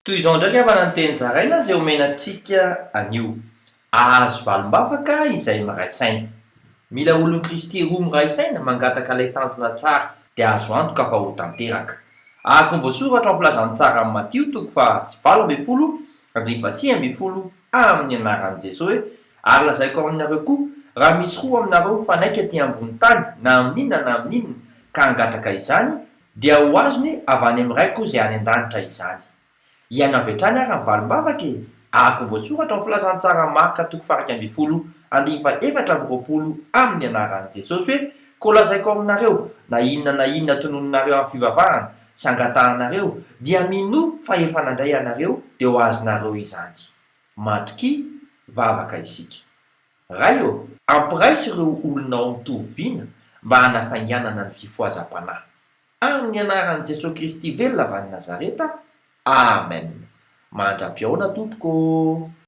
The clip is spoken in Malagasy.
Toy izao indray ry havana ny teny zaraina izay omena antsika anio. Ahazo valim-bavaka izay miray saina. Mila olon'i Kristy roa miray saina mangataka ilay tanjona tsara dia azo antoka fa ho tanteraka. Araka ny voasoratra ao amin'ny Filazantsaran'i Matio toko faha 18 andininy faha 19 amin'ny anaran'i Jesoa hoe, Ary lazaiko aminareo koa, raha misy roa aminareo mifanaiky aty ambony tany na amin'inona na amin'inona ka hangataka izany Dia ho azony avy any amin'ny Raiko izay any an-danitra izany. Hihaino avy hatrany ary ny valim-bavaka e! Araka ny voasoratra ao amin'ny Filazantsaran'i Marka toko faha-11 andininy faha-24 amin'ny anaran'i Jesosy hoe, Koa lazaiko aminareo, na inona na inona tononinareo amin'ny fivavahana sy angatahanareo, dia minoa fa efa nandray ianareo, dia ho azonareo izany. Matokia, vavaka isika. Ray ô, ampiraiso ireo olonao mitovy vina mba hanafainganana ny fifohazam-panahy. Amin'ny anaran'i Jesoa Kristy velona avy any Nazareta, Amen. Mandra-pihaona tompoko ô!